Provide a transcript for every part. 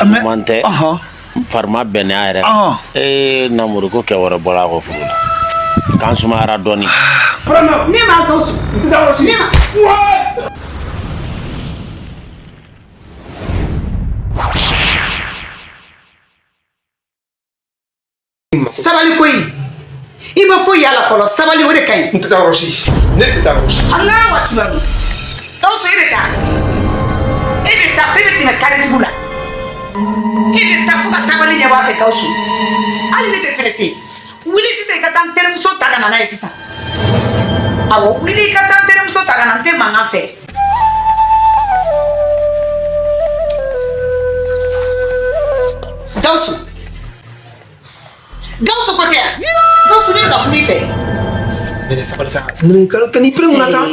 Suguman tɛ, farima bɛnnen a yɛrɛ kan. Ee Namori, ko kɛ wɛrɛ bɔra a kɔ furu la, k'an sumayara dɔɔni. Ne ma Gawusu. N tɛ taa yɔrɔ si. Ne ma. Sabali koyi, i ma foyi y'a la fɔlɔ, sabali, o de ka ɲi. N tɛ taa yɔrɔ si, ne tɛ taa yɔrɔ si. Alahu akibaru! Gawusu, e bɛ taa, e bɛ taa f'e bɛ tɛmɛ karitigiw la, e bɛ taa fo ka taabali ɲɛbɔ a fɛ. Gawusu, hali ne tɛ pressé. Wuli sisan, i ka taa n terimuso ta ka na n'a ye sisan. Awɔ, wuli i ka taa n terimuso ta ka na, n tɛ mankan fɛ. Gawusu, Gawusu ko tɛ yan. Gawusu, ne bɛ ka kuma i fɛ. Nɛnɛ, sabali sa. Nɛnɛ, ka n'i pere mun na tan?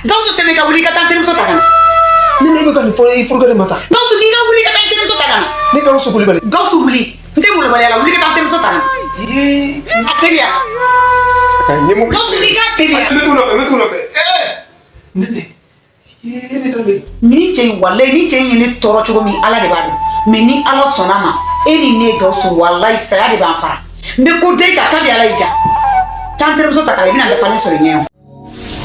Gawusu, tɛmɛ ka wuli i ka taa n terimuso ta ka na. Nɛnɛ, e bɛ ka nin fɔ i furukɛ de ma tan. Gawusu, n'i ka wuli ka taa n terimuso ta ka na. Ne Gawusu Kulibali. Gawusu, wuli, n tɛ molobaliya la, wuli ka taa n terimuso ta ka na. A teliya. Gawusu, n'i ka teliya. N bɛ t'u nɔfɛ, n bɛ t'u nɔfɛ. Nɛnɛ, ee, ne ta bɛ. Ni cɛ in, walayi, ni cɛ in ye ne tɔɔrɔ cogo min, Ala de b'a dɔn. Mais ni Ala sɔnna ma, e ni ne Gawusu, walayi, saya de b'an fara. N bɛ ko den kan kabi Ala y'i da. Taa n terimuso ta ka na, i bɛna dafalen sɔrɔ i ɲɛ.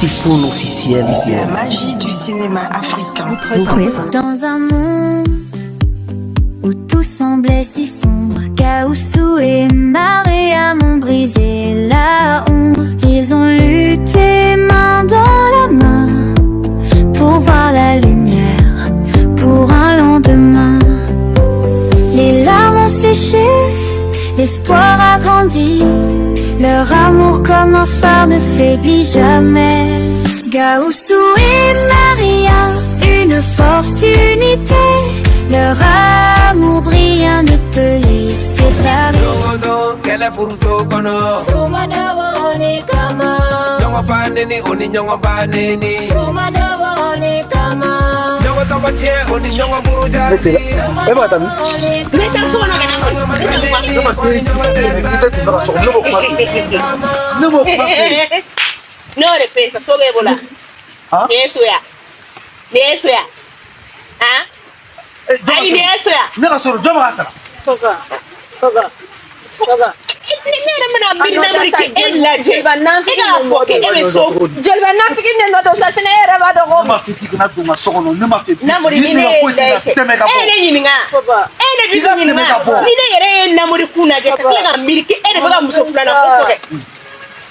Tifoun officiel. La magie du cinéma africain. Dans un monde où tout semblait si sombre, Gaoussou et Mariam ont brisé la ombre. Ils ont lutté main dans la main pour voir la lumière, pour un lendemain. Les larmes ont séché, l'espoir a grandi. Leur amour comme un phare ne faiblit jamais. Gaoussou et Maria, une force d'unité. Leur amour brillant ne peut les séparer. Kɛlɛ furuso kɔnɔ, ɲɔgɔn fa neni, o ni ɲɔgɔn ba neni, ɲɔgɔn tɔgɔ tiɲɛ, o ni ɲɔgɔn buruja. Ne tɛ e bɛ ka taa min? N bɛ taa so kɔnɔ ka na kɔni. Ne ma f'i ye i tɛ tɛmɛ ka so kɔnɔ, ne b'o kuma f'i ye. Ne b'o kuma f'i ye. Ne y'o de f'e ye sisan, so b'e bolo wa? Han? Nin ye so ya? Nin ye so ya? Han? Ayi, nin ye so ya? Ne ka so, jɔn b'a sara? Ne yɛrɛ bɛna miiri na miiri k'e lajɛ. E k'a fɔ k'e bɛ so. Jeliba nafigi ne nɔ don sa, sini e yɛrɛ b'a dɔn ko. Ne ma f'i k'i kana don n ka so kɔnɔ, ne ma f'i. Namori, ni ne ye lajɛ kɛ, Tɛmɛ ka e ye bɔ. ne ɲininka. E ne K'i bi ka tɛmɛ ɲininka. ka bɔ. Ni ne yɛrɛ ye Namori kun lajɛ ka tila ka miiri k'e de bɛ ka muso filanan ko fɔ kɛ.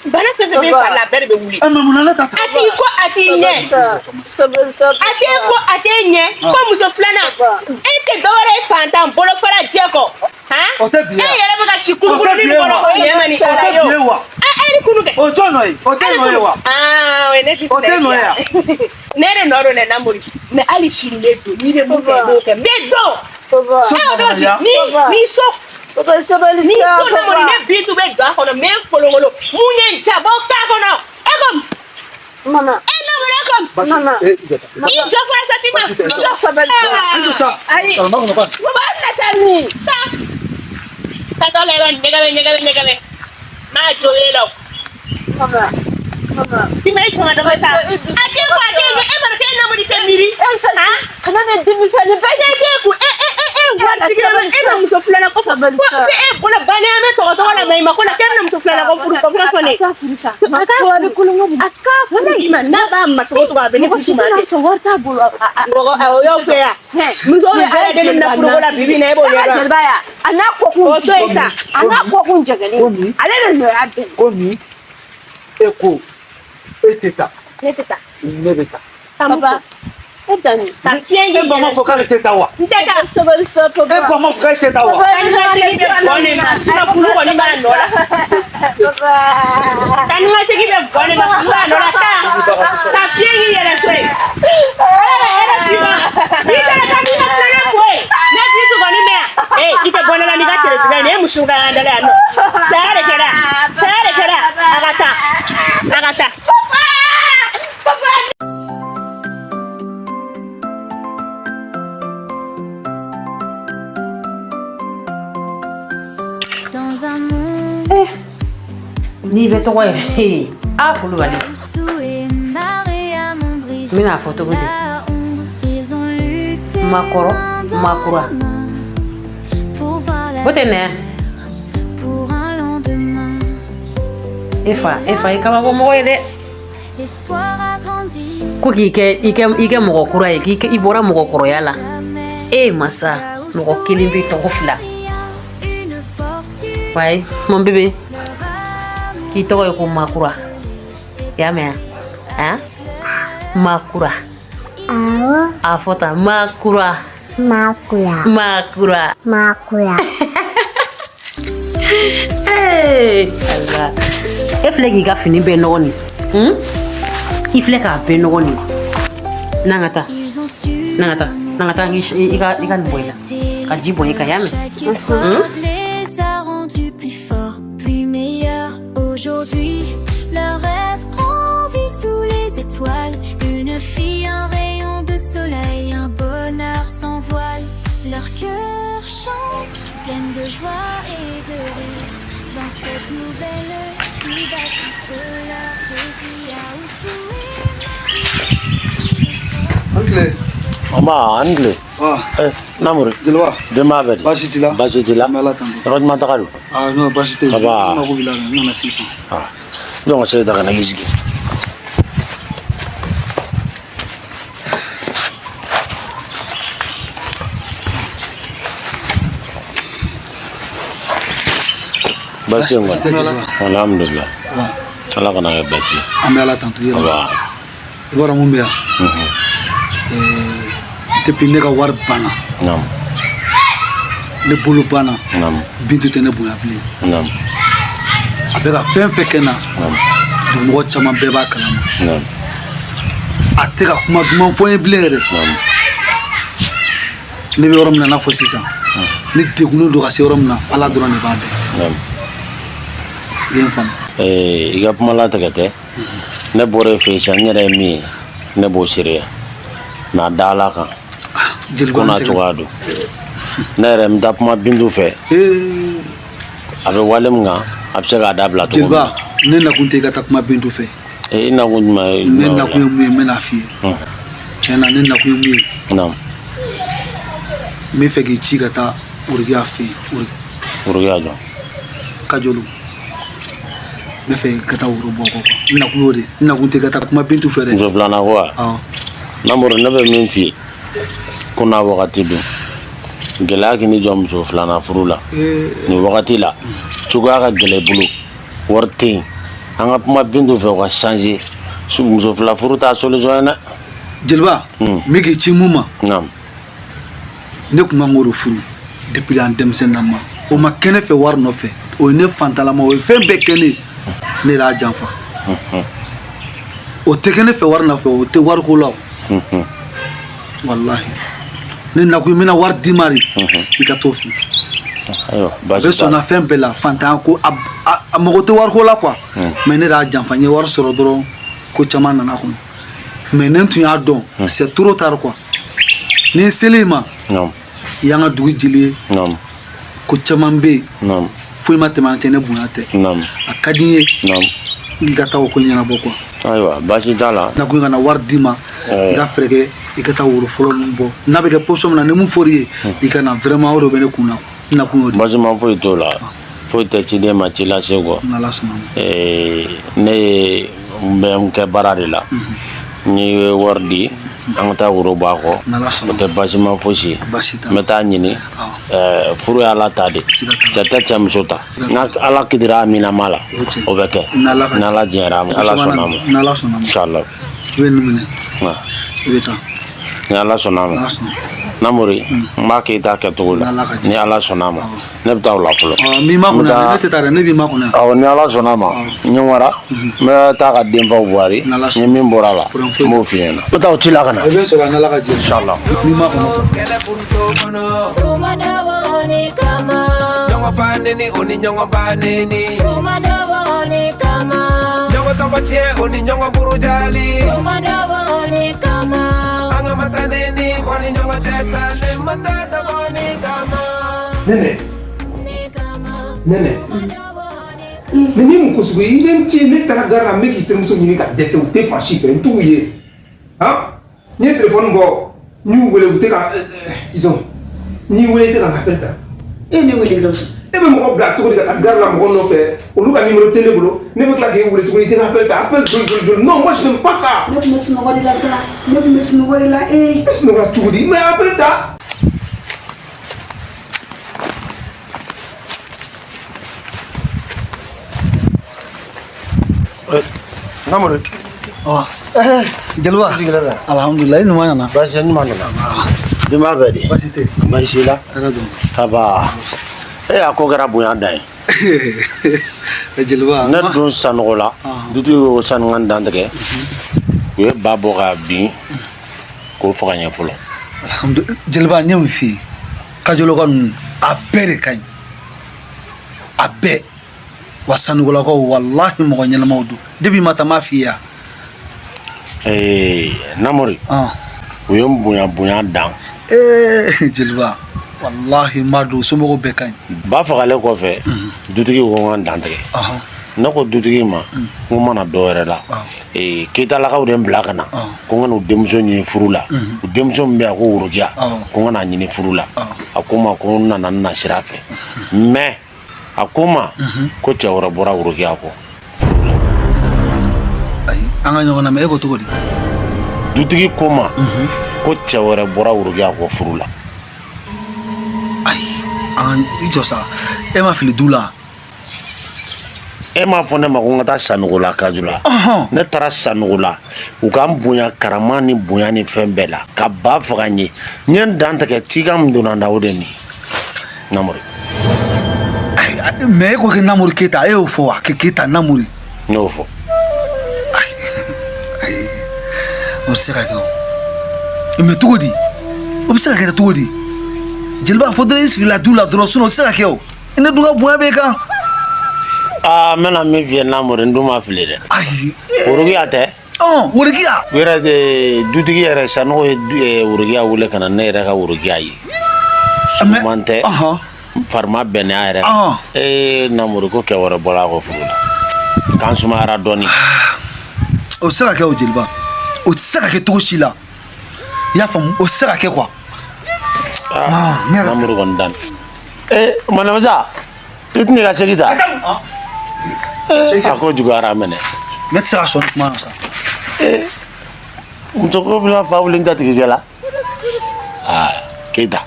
Bana fɛn fɛn bɛ fari la, a bɛɛ de bɛ wuli. Ɛ, mais mun na ne ta ta? A t'i ko, a t'i ɲɛ. A t'e ko, a t'e ɲɛ. Ko muso filanan. E tɛ dɔwɛrɛ ye fantan bolofara jɛ kɔ. Han? O tɛ bi ye E wa? yɛrɛ bɛ ka si O tɛ kulukuluni bi min ye kɔnɔ, wa? o ɲɛ ma ni O tɛ Ala ye bi ye o. wa? A e ni kunu kɛ. O jɔn nɔ ye? O tɛ nɔ ye wa? Aa, o ye ne O tɛ nɔ ye wa? Ne de nɔ don dɛ, Namori. Mais hali sini ne don, n'i bɛ mun kɛ, i b'o kɛ. N bɛ don. So E o kɔnɔ cogo di? yan. Ni so Sabali. Ni so, Namori, ne Bintu bɛ don a kɔnɔ, n bɛ n kolongolo. Mun ye n ja bɔ k'a kɔnɔ? E ko Mama. E Namori, e ko Basi, Mama. e jɔ ta. I jɔ fɔlɔ sa, Tima. Basi tɛ. I jɔ. Sabali. Ah. I jɔ sa. Ayi. Kalama kɔnɔ ban. Mama, e bɛna taa min? Taa. Tatɔ la, i b'a nɛgɛbɛ nɛgɛbɛ nɛgɛbɛ. M'a jɔ e la o. Mama. Mama. Tima, e jɔ ka dɔ bɔ sa. A t'e ko, a t'e ɲɛ. E ma dɔn k'e Namori tɛ miiri. E sa. Han? Kana ne denmisɛnnin bɛɛ. E t'e kun, e e e e waritigi la, e ma muso filanan ko fɔ. Sabali Ko sa. fo e bolo banaya bɛ tɔgɔ tɔgɔ la maɲuman ko la, k'e bɛna muso filanan ko furu ko kuma fɔ ne ye. A k'a furu sa. A k'a furu. A k'a furu i ma, n'a b'a ma cogo o cogo, a bɛ ne Mɔgɔ si dusu ma tɛna kɛ. sɔn, wari t'a bolo. Mɔgɔ, o y'aw fɛ yan. Musow bɛ Ala deli na furuko la bi bi in na, e b'o ɲɛ dɔn. Jeliba ya, a n'a kɔkun. O to yen sa. A n'a kɔkun jɛgɛlen. Komi. Ale de nɔ y'a bɛɛ. Komi e ko e tɛ taa. Ne tɛ taa. Ne bɛ taa. Papa. E bɛ taa min? Ka fiɲɛ E ba ma fɔ k'ale tɛ taa wa? N tɛ taa. Sabali sa, papa. E ba ma fɔ k'ale tɛ taa wa? Taa ni ka segin bɛ bɔ ne ma. Sinon kulu kɔni b'a nɔ la. Papa. Taa ni ka segin bɛ bɔ ne ma, kulu b'a nɔ la. Taa. Ka fiɲɛ k'i yɛrɛ so yen. E finma. N'i taara k'a b'i ka filanan fo yen. Ne Bintu kɔni bɛ yan. Ee, i tɛ bɔ ne la n'i ka kerejuguya ye. Nin ye muso ka yan dala yan nɔ. Saya de kɛra. Saya de kɛra. A ka taa. A ka taa. Dans un monde N'i bɛ tɔgɔ yɛrɛ, a Kulubali. Gaoussou et Mariam ont brisé N bɛna fɔ cogo di? la ombre. Ils ont lutté Makɔrɔ, main dans makura. la main. O tɛ nɛ. Pour un lendemain. E fa, e fa, i kabako mɔgɔ ye dɛ. L'espoir a grandi. Ko k'i kɛ i kɛ i kɛ mɔgɔ kura ye, k'i kɛ i bɔra mɔgɔkɔrɔya la. E masa, mɔgɔ kelen bɛ tɔgɔ fila. Une force tu Wayi, mon bébé. K'i tɔgɔ ye ko Makura. I y'a mɛn wa? Han? Makura. Awɔ. A fɔ tan, Makura. Makura. Makura. Makura. Ee, Allah. E filɛ k'i ka fini bɛɛ nɔgɔ nin. Hmm? I filɛ k'a bɛɛ nɔgɔ nin. N'an ka taa. Ils ont su N'an ka taa. N'an ka taa i ka nin bɔ i la. Ka ji bɔn i kan, i y'a mɛn? chaque épreuve les a rendus plus forts, plus meilleurs. Aujourd'hui, leur rêve prend vie sous les étoiles. Une fille, un rayon de soleil, un bonheur sans voile. Leur cœur chante, pleine de joie et de rire. Dans cette nouvelle, ils bâtissent leur désir. An tile. Nba, an ni tile. Ah. Namori. Jeliba. Denbaya bɛ di? Baasi t'i la? Baasi t'i la. An bɛ Ala tando. Yɔrɔ jumɛn taga don? Ah non, baasi tɛ yen. Ça va? N mako b'i la dɛ, n nana s'i kan. Ah. Jɔn ka se ta ka na k'i sigi. Baasi tɛ yen Baasi tɛ kɔni. Jeliba. Alhamdulilah. Wa. Ala kana kɛ baasi ye. An bɛ Ala tanto i yɛrɛ. Aba. I b'a dɔn mun bɛ yan? Depuis ne ka wari banna. Naam. Ne bolo banna. Naam. Bintu tɛ ne bonya bilen. Naam. A bɛ ka fɛn fɛn kɛ n na. Naam. Dugumɔgɔ caman bɛɛ b'a kalama. Naam. A tɛ ka kuma duman fɔ n ye bilen yɛrɛ. Naam. Ne bɛ yɔrɔ min na i n'a fɔ sisan. Ne degunnen don ka se yɔrɔ min na, Ala dɔrɔn de b'a dɔn. Naam. I ye n faamu? I ka kuma latigɛ tɛ. Ne bɔra e fɛ yen sisan, n yɛrɛ ye min ye, ne b'o seereya. Mais a da Ala kan. Jeliba Ko n'a n sɛgɛn. cogoya don. Ne yɛrɛ n bɛ taa kuma Bintu fɛ. A bɛ wale min kan, a bɛ se k'a dabila cogo min Jeliba, na. ne nakun tɛ i ka taa kuma Bintu fɛ. I nakun jumɛn ye? Ne nakun ye mun ye, n bɛn'a f'i ye. Tiɲɛ na, ne nakun ye mun ye? Naam. N bɛ fɛ k'i ci ka taa Worokiya fɛ yen. Worokiya jɔn? Kajolo. N bɛ fɛ ka taa woro bɔ kɔ quoi. N nakun y'o de ye. N nakun tɛ ka taa kuma Bintu fɛ dɛ. Muso filanan ko wa? Awɔ. Namori, ne bɛ min f'i ye, ko n'a wagati don, gɛlɛya k'i jɔ muso filanan furu la nin wagati la, cogoya ka gɛlɛn i bolo, wari tɛ yen. An ka kuma Bintu fɛ, o ka changer. Muso fila furu t'a solution ye dɛ. Jeliba, n bɛ k'i ci mun ma? Naam. Ne tun kan k'o de furu depuis an denmisɛnninama. O ma kɛ ne fɛ wari nɔfɛ. O ye ne fantalama, o ye fɛn bɛɛ kɛ ne ye. Ne yɛrɛ y'a janfa. O tɛ kɛ ne fɛ wari nɔfɛ, o tɛ wariko la o. Walahi. Ne nakun, n bɛna wari d'i ma de. I ka t'o fɛ. Ayiwa, A baasi bɛ t'a sɔnna la. fɛn bɛɛ la, fantanya ko a mago tɛ wariko la quoi. Mais ne de y'a janfa, n ye wari sɔrɔ dɔrɔn, ko caman nana kɔnɔ. Mais ne tun y'a dɔn, c'est trop tard quoi. Ni n sel'i ma, Naam. i y'an ka dugu jeli ye. Naam. Ko caman bɛ yen. Naam. Foyi ma tɛmɛ an cɛ, ne bonya tɛ. Naam. A ka di n ye. Naam. I ka taa o ko ɲɛnabɔ quoi. Ayiwa, baasi t'a la. Nakun ka na wari d'i ma. I ka fɛɛrɛ kɛ i ka taa woro fɔlɔ ninnu bɔ. N'a bɛ kɛ position min na, ni mun fɔr'i ye, i ka na vraiment, o de bɛ ne kun na. N nakun y'o de ye. Basima foyi t'o la. Foyi tɛ ciden ma ci lase kɔ. N'Ala sɔnna ma. Ne ye n bɛ n kɛ baara de la. N'i ye wari di, an ka taa woro bɔ a kɔ. N'Ala sɔnna. O tɛ basima fosi ye. Baasi t'a N bɛ taa ɲini. Furu ye Ala ta de. Cɛ tɛ cɛ muso ta. N'a Ala kidira min na ma la, o bɛ kɛ. N'Ala ka N'Ala jɛra a ma, Ala sɔnna a ma. N'Ala sɔnna ma. Inshallah. I bɛ nin minɛ. Nka. I bɛ taa. Ni Ala sɔnna a ma. N'Ala sɔnna. Namori, n b'a kɛ i ta kɛcogo la. Ni Ala sɔnna a ma. Ne bɛ taa o la fɔlɔ. N b'i makɔnɔ N bɛ yan, taa- ne tɛ taa dɛ, ne b'i makɔnɔ yan. Awɔ, ni Ala sɔnna a ma, n ye wara, n bɛ taa ka denfaw buwari, ni min bɔra a la, n b'o f'i ɲɛna. N bɛ taa o ci la ka na. I bɛ n sɔrɔ yan n'Ala ka jɛ. Inshallah. N b'i makɔnɔ. Kɛlɛ furuso kɔnɔ. Furu ma dabɔ nin kama. Ɲɔgɔn fa neni, o ni ɲɔgɔn ba neni. Furu ma dabɔ nin kama. Ɲɔgɔn tɔgɔ tiɲɛ, o ni ɲɔgɔn burujali. Furu ma dabɔ nin kama. An ka masa neni, bɔ ni ɲɔgɔn cɛ sa, ne ma taa dabɔ nin kama. Nɛnɛ, Nɛnɛ, mais ni mun ko sugu ye? I bɛ n ci, ne taara gare la, n bɛ k'i terimuso ɲini ka dɛsɛ, u tɛ fan si fɛ, n t'u ye. Han, n ye téléphone bɔ, n y'u wele, u tɛ ka, disons, n y'i wele, i tɛ ka n appel ta. E ye ne wele Gawusu. E bɛ mɔgɔ bila cogo di ka taa gare la mɔgɔ nɔfɛ, olu ka numéro tɛ ne bolo, ne bɛ tila k'e wele tuguni, i tɛ n ka appel ta, appel joli joli joli. Non, moi je n'aime pas ça. Ne tun bɛ sunɔgɔ de la sa, ne tun bɛ sunɔgɔ de la ee. E sunɔgɔra cogo di? Mais appel ta. Namori. Jeliba. Alhamdulillah, i ɲuman nana. Baasi tɛ, ɲuman nana. Denbaya bɛɛ di? Baasi tɛ. Baasi t'i la? Hɛrɛ dɔrɔn. Aba. E a ko kɛra bonya dan ye. Jeliba. Ne dun Sanogo la, dutigi ko sani n ka n dantigɛ, u ye ba bɔ ka bin k'o faga ɲɛ fɔlɔ. Alhamdulillah, jeliba, ne ye mun f'i ye? Kajoloka ninnu, a bɛɛ de ka ɲi. A bɛɛ. Wa Sanugolakaw, walahi mɔgɔ ɲɛnamaw don. Depuis ma taa n m'a f'i ye yan. Ee Namori. U ye n bonya bonya dan. Ee jeliba, walahi n b'a dɔn somɔgɔw bɛɛ ka ɲi. Ba fagalen kɔfɛ, dutigi ko n ka n dantigɛ. Ne ko dutigi ma, n ko n ma na dɔ wɛrɛ la. Ee Keyitalakaw de n bila ka na. Ko n ka n'u denmuso ɲini furu la. U denmuso min bɛ yan ko Worokiya. Ko n ka n'a ɲini furu la. A ko n ma ko n nana n na sira fɛ. Mais a ko n ma ko cɛ wɛrɛ bɔra Worokiya kɔ. Ayi, an ka ɲɔgɔn lamɛn, e ko cogo di? Dutigi ko n ma ko cɛ wɛrɛ bɔra Worokiya kɔ furu la. Ayi, an i jɔ sa, e ma fili du la. E m'a fɔ ne ma ko n ka taa Sanogo la Kajula. Ne taara Sanogo la, u ka n bonya karama ni bonya ni fɛn bɛɛ la, ka ba faga n ye. N ye n dantigɛ, cikan min donna n da, o de ye nin ye. Namori. Mais e ko kɛ Namori Keyita, e y'o fɔ wa? Keyita Namori. Ne y'o fɔ. Ayi, o tɛ se ka kɛ o. Mais cogo di? O bɛ se ka kɛ cogo di? Jeliba, fɔ dɔrɔn i sigila du la dɔrɔn, sinon o tɛ se ka kɛ o. Ne dun ka bonya b'e kan. Aa, n bɛna min f'i ye Namori, n dun ma fili dɛ. Ayi. Worokiya tɛ? Worokiya. U yɛrɛ de dutigi yɛrɛ Sanogo ye Worokiya wele ka na ne yɛrɛ ka Worokiya ye. Suguman tɛ. Farima bɛnnen a yɛrɛ. Ee Namori, ko kɛ wɛrɛ bɔra a kɔ furu la. K'an sumayara dɔɔni. O tɛ se ka kɛ o jeliba. O tɛ se ka kɛ cogo si la. I y'a faamu, o tɛ se ka kɛ quoi. Namori kɔni dan. Ee Manamasa, i tɛna i ka segi ta? A ko juguyara minɛ. Ne tɛ se ka sɔn nin kuma na sa. Ee muso ko bɛna fa wuli n jatigikɛ la. Aa Keyita.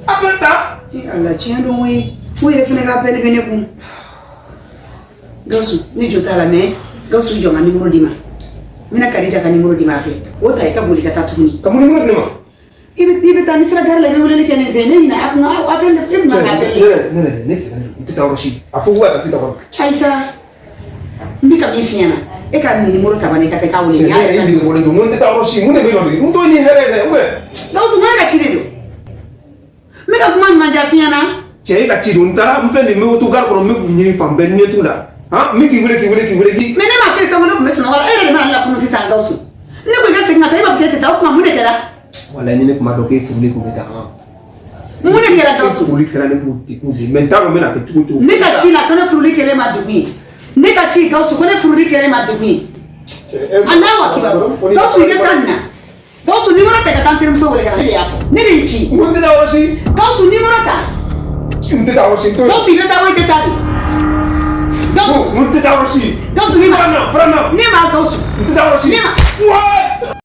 Appel ta. Ala, tiɲɛ don koyi, o yɛrɛ fana ka appel bɛ ne kun. Gawusu, ne jo t'a la, mais Gawusu, jɔ n ka numéro d'i ma. N bɛna Kadija ka numéro d'i ma, a filɛ, o ta i ka boli ka taa tuguni. Ka mun numéro di ne ma? I bɛ taa, n'i sera gare la, i bɛ weleli kɛ nin sen. Ne ɲinɛ a kun appel, e kun kan ka appel. Ne sɛgɛnnen don, n tɛ taa yɔrɔ si. A fɔ ko ka taa sisan kɔnɔ. Ayi sa, n bɛ ka min f'i ɲɛna, e ka nin numéro ta bani, i ka taa i k'a wele. Cɛ, ne yɛrɛ dege bɔlen don, n ko n tɛ taa yɔrɔ si. Mun de bɛ yen nɔ de? N t'o ni hɛrɛ ye dɛ, ou bien? Gawusu, n ko ne ka ci de don. N bɛ ka kuma ɲuman diya f'i ɲɛna. Cɛ, e ka ci don, n taara, n filɛ nin ye, n bɛ to gare kɔnɔ, n bɛ k'u ɲini fan bɛɛ, n ɲɛ t'u la. Han, n bɛ k'i wele, k'i wele, k'i wele, k'i. Mais ne m'a f'e ye sa, ko ne tun bɛ sunɔgɔ la, e yɛrɛ de ma ne lakunu sisan Gawusu. Ne ko i ka segin ka taa, e b'a fɔ k'e tɛ taa, o tuma mun de kɛra? Walayi, ni ne tun b'a dɔn k'e furuli tun bɛ taa han. Mun de kɛra Gawusu? E furuli kɛra ne bolo degun de ye, mais n t'a dɔn n bɛna kɛ cogo o cogo. Ne ka ci la, ko ne furuli kɛlen ma degun ye. Ne ka ci Gawusu, ko ne furuli kɛlen ma degun ye. Alahu akibaru. Gawusu, i bɛ taa nin na. Gawusu, numéro ta ka taa n terimuso wele ka na, ne de y'a fɔ. Ne de y'i ci. N ko n tɛ taa yɔrɔ si. Gawusu, numéro ta. N tɛ taa yɔrɔ si. Gawusu, i bɛ taa wa i tɛ taa de? Gawusu. N tɛ taa yɔrɔ si. Gawusu, ne ma. Fara n na, fara n na. Ne ma Gawusu. N tɛ taa yɔrɔ si. Ne ma. Wayi.